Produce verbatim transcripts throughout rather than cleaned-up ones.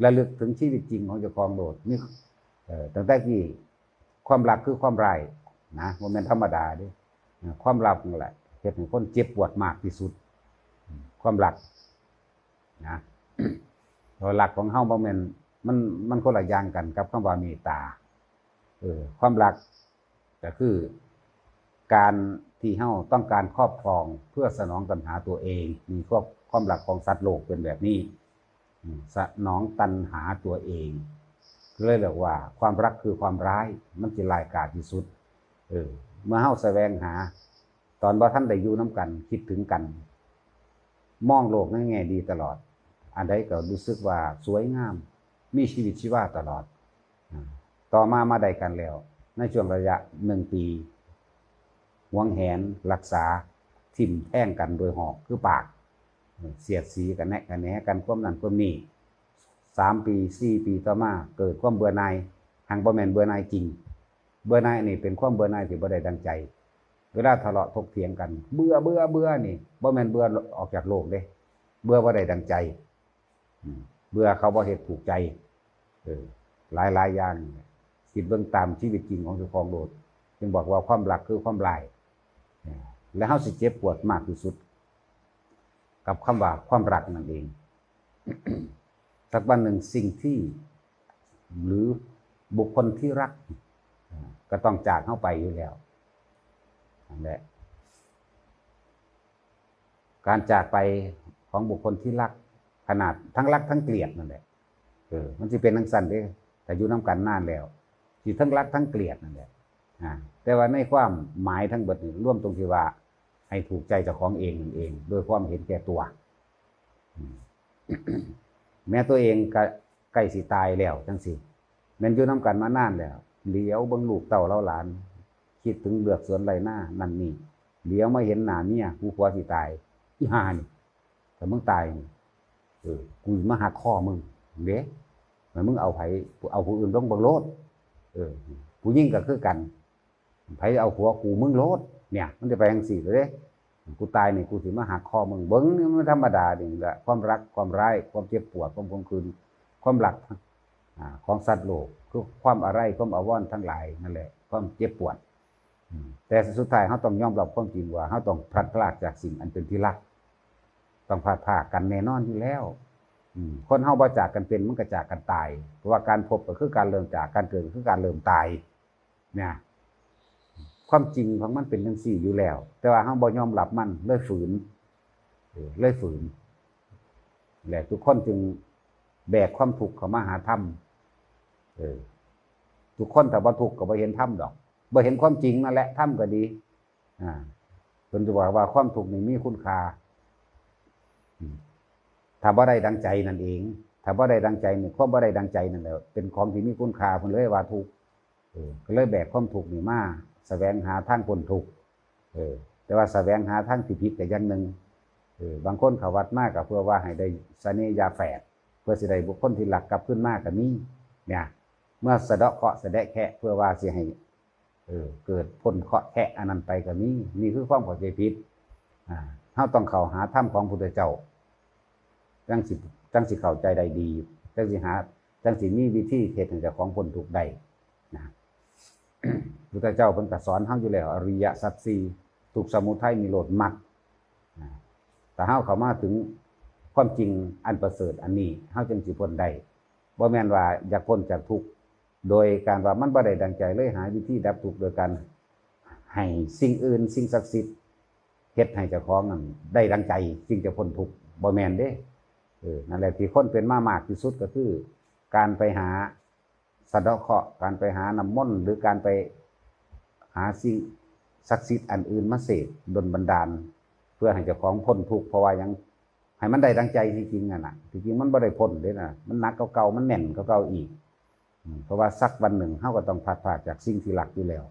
ระลึกถึงชีวิตจริงของเจ้าของโลด นี่ เอ่อ ตั้งแต่กี้ ความรักคือความร้ายนะ บ่แม่นธรรมดาเด้ เอ่อ ความรักนั่นแหละ เฮ็ดให้คนเจ็บปวดมากที่สุด ความรักนะ เพราะรักของเฮาบ่แม่น มัน มันคนละอย่างกันกับคำว่าเมตตา เออ ความรักก็คือ การที่เฮาต้องการครอบครองเพื่อสนองตัณหาตัวเอง มีความ ความรักของสัตว์โลกเป็นแบบนี้ อืม สนองตัณหาตัวเอง เลยเรียกว่าความรักคือความร้าย มันสิร้ายกาจที่สุด เออ เมื่อเฮาแสวงหา ตอนบ่ทันได้อยู่นำกัน คิดถึงกัน มองโลกในแง่ดีตลอด อันใดก็รู้สึกว่าสวยงาม มีชีวิตชีวาตลอด อ่า ต่อมามาได้กันแล้ว ในช่วงระยะหนึ่งปี หวงแหน รักษา ทิ่มแทงกันโดยหอกคือปาก เสียดสีกันแนะกันแหนกันความนั้นความนี้ สามปี สี่ปีต่อมา เกิดความเบื่อหน่าย หังบ่แม่นเบื่อหน่ายจริง เบื่อหน่ายนี่เป็นความเบื่อหน่ายที่บ่ได้ดังใจ เวลาทะเลาะถกเถียงกัน เบื่อ เบื่อ เบื่อนี่ บ่แม่นเบื่อออกจากโลกเด้ เบื่อบ่ได้ดังใจ อืม เบื่อเขาบ่เฮ็ดถูกใจ เออ หลายหลายอย่าง คิดเบิ่งตามชีวิตจริงของเจ้าของโลด จึงบอกว่าความรักคือความร้าย เออ และเฮาสิเจ็บปวดมากที่สุด กับคำว่าความรักนั่นเอง สักวันหนึ่งสิ่งที่ หรือบุคคลที่รัก เออ ก็ต้องจากเฮาไปอยู่แล้ว นั่นแหละ การจากไปของบุคคลที่รัก ขนาดทั้งรักทั้งเกลียดนั่นแหละ เออ มันสิเป็นจั่งซั้นเด้ ถ้าอยู่นำกันนานแล้ว สิทั้งรักทั้งเกลียดนั่นแหละ อ่า แต่ว่าในความหมายทั้งเบิดนี่รวมตรงที่ว่า ให้ถูกใจเจ้าของเองนั่นเอง โดยความเห็นแก่ตัว อืม แม้ตัวเองก็ใกล้สิตายแล้วจั่งซี้ แม่นอยู่นำกันมานานแล้ว เหลียวเบิ่งลูกเต้าเหล่าหลาน คิดถึงเลือกสวนไร่นานั่นนี่ เหลียวมาเห็นหน้าเมีย กูผัวสิตาย อีห่านี่ ถ้ามึงตายนี่ เออ กูมาหักคอมึงเด้ มันมึงเอาไผ เอาผู้อื่นลงเบิ่งโลด เออ ผู้หญิงก็คือกัน ไผเอาผัวกู มึงโลด เนี่ย มันจะไปจั่งซี้เลยเด้ กูตายนี่ กูสิมาหักคอมึง เบิ่งนี่มันธรรมดานี่แหละ ความรัก ความร้าย ความเจ็บปวด ความขมขื่น ความรัก อ่า ของสัตว์โลก คือความอาลัย ความอาวรณ์ทั้งหลายนั่นแหละ ความเจ็บปวด อืม แต่สุดท้ายเฮาต้องยอมรับความจริงว่าเฮาต้องพลัดพรากจากสิ่งอันเป็นที่รัก ต้องพลัดพรากกันแน่นอนอยู่แล้ว อืม คนเฮาบ่จากกันเป็น มันก็จากกันตาย เพราะว่าการพบก็คือการเริ่มจาก การเกิดก็คือการเริ่มตาย เนี่ย ความจริงของมันเป็นจั่งซี้อยู่แล้ว แต่ว่าเฮาบ่ยอมรับมัน เลยฝืน เออ เลยฝืน และทุกคนจึงแบกความทุกข์เข้ามาหาธรรม เออ ทุกคนถ้าบ่ทุกข์ก็บ่เห็นธรรมดอก บ่เห็นความจริงนั่นแหละ ธรรมก็ดี อ่า เพิ่นจะบอกว่าความทุกข์นี่มีคุณค่า อืม ถ้าบ่ได้ดังใจนั่นเอง ถ้าบ่ได้ดังใจนี่ ความบ่ได้ดังใจนั่นแหละ เป็นของที่มีคุณค่า เพิ่นเลยว่าทุกข์ เออ ก็เลยแบกความทุกข์นี่มา แสวงหาทางพ้นทุกข์ เออ แต่ว่าแสวงหาทางที่ผิดก็อย่างหนึ่ง เออ บางคนเข้าวัดมาก็เพื่อว่าให้ได้เสน่ห์ยาแฝด เพื่อสิได้บุคคลที่รักกลับคืนมาก็มี เนี่ย เมื่อสะเดาะเคราะห์สะแดะแคะ เพื่อว่าสิให้ เออ เกิดพ้นเคราะห์แคะอันนั้นไปก็มี นี่คือความเข้าใจผิด อ่า เฮาต้องเข้าหาธรรมของพุทธเจ้า จั่งสิ จั่งสิเข้าใจได้ดี จั่งสิหา จั่งสิมีวิธีเฮ็ดให้เจ้าของพ้นทุกข์ได้ นะ พุทธเจ้าเพิ่นก็สอนเฮาอยู่แล้ว อริยสัจสี่ ทุกข์ สมุทัย นิโรธ มรรค นะ ถ้าเฮาเข้ามาถึงความจริงอันประเสริฐอันนี้ เฮาจึงสิพ้นได้ บ่แม่นว่าอยากพ้นจากทุกข์ โดยการว่ามันบ่ได้ดังใจ เลยหาวิธีดับทุกข์โดยการให้สิ่งอื่น สิ่งศักดิ์สิทธิ์ เฮ็ดให้เจ้าของนั้นได้ดังใจ จึงจะพ้นทุกข์ บ่แม่นเด้ เออ นั่นแหละที่คนเป็นมามากที่สุดก็คือ การไปหาสะเดาะเคราะห์ การไปหาน้ำมนต์ หรือการไปหาสิ่งศักดิ์สิทธิ์อันอื่นมาเสกดลบันดาล เพื่อให้เจ้าของพ้นทุกข์ เพราะว่าหยัง ให้มันได้ดังใจจริงๆนั่นน่ะ ที่จริงมันบ่ได้พ้นเด้น่ะ มันหนักกว่าเก่า มันแน่นกว่าเก่าอีก อืม เพราะว่าสักวันหนึ่งเฮาก็ต้องพลัดพรากจากสิ่งที่รักอยู่แล้ว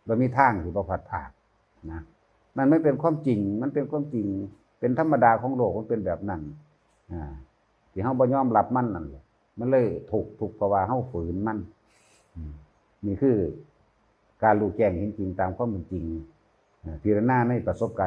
บ่มีทางที่บ่พลัดพรากนะ นั่นมันเป็นความจริง มันเป็นความจริง เป็นธรรมดาของโลก มันเป็นแบบนั้น อ่า ที่เฮาบ่ยอมรับมันนั่นแหละ มันเลยทุกข์ ทุกข์เพราะว่าเฮาฝืนมัน อืม นี่คือการรู้แจ้งเห็นจริงตามความเป็นจริง อ่า พิจารณาในประสบการณ์